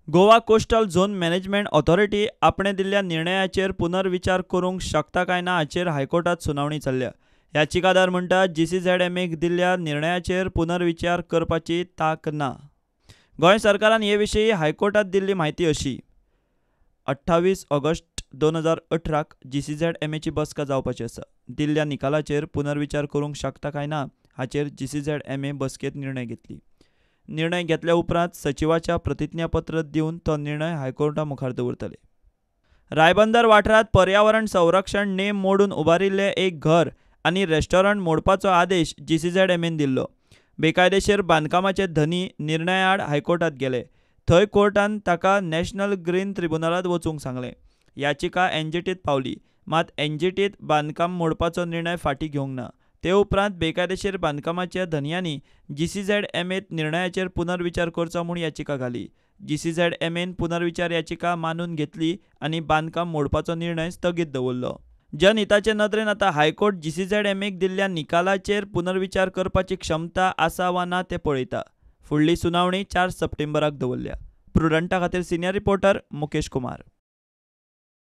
Goa coastal zone management authority आपणे दिल्ल्या निर्णयाचेर पुनर्विचार करूंक शकता काय ना हाचेर हायकोर्टात सुनावणी चल्ल्या. याचिकादार म्हणटा जीसीझेडएमएक दिल्ल्या निर्णयाचेर पुनर्विचार करपाची तांक ना. गोंय सरकारान हे विशीं हायकोर्टात दिल्ली म्हायती अशी. 28 ऑगस्ट 2018 जीसीझेडएमएची बसका जावपाची आसा. दिल्ल्या निकालाचेर पुनर्विचार करूंक शकता काय ना हाचेर जीसीझेडएमए बसकेंत निर्णय घेतली. निर्णय घेतल्या उपरांत सचिवाच्या प्रतिज्ञापत्र दिवन तो निर्णय हायकोर्टा मुखार दवरतले. रायबंदर वाठारांत पर्यावरण संरक्षण नेम मोडून उबारिल्लें एक घर आनी रेस्टॉरंट मोडपाचो आदेश जीसीझेडएमएन दिल्लो. बेकायदेशीर बांदकामाचे धनी निर्णयाआड हायकोर्टात गेले. थंय कोर्टान ताका नॅशनल ग्रीन ट्रिब्युनलांत वचूंक सांगलें. याचिका एनजीटीत पावली, मात एनजीटीत बांदकाम मोडपाचो निर्णय फाटीं घेवंक ना. ते उपरांत बेकायदेशीर बांदकामाच्या धनयांनी जीसीझेडएमएत निर्णयाचेर पुनर्विचार करचो म्हूण याचिका घाली. जीसीझेडएमएन पुनर्विचार याचिका मानून घेतली आनी बांदकाम मोडपाचो निर्णय स्थगीत दवरलो. जनहिताचे नदरेन आतां हायकोर्ट जीसीझेडएमएक दिल्ल्या निकालाचेर पुनर्विचार करपाची क्षमता आसा वा ना तें पळयता. फुडली सुनावणी 4 सप्टेंबराक दवरल्या. प्रुडंटा खातीर सिनियर रिपोर्टर मुकेश कुमार.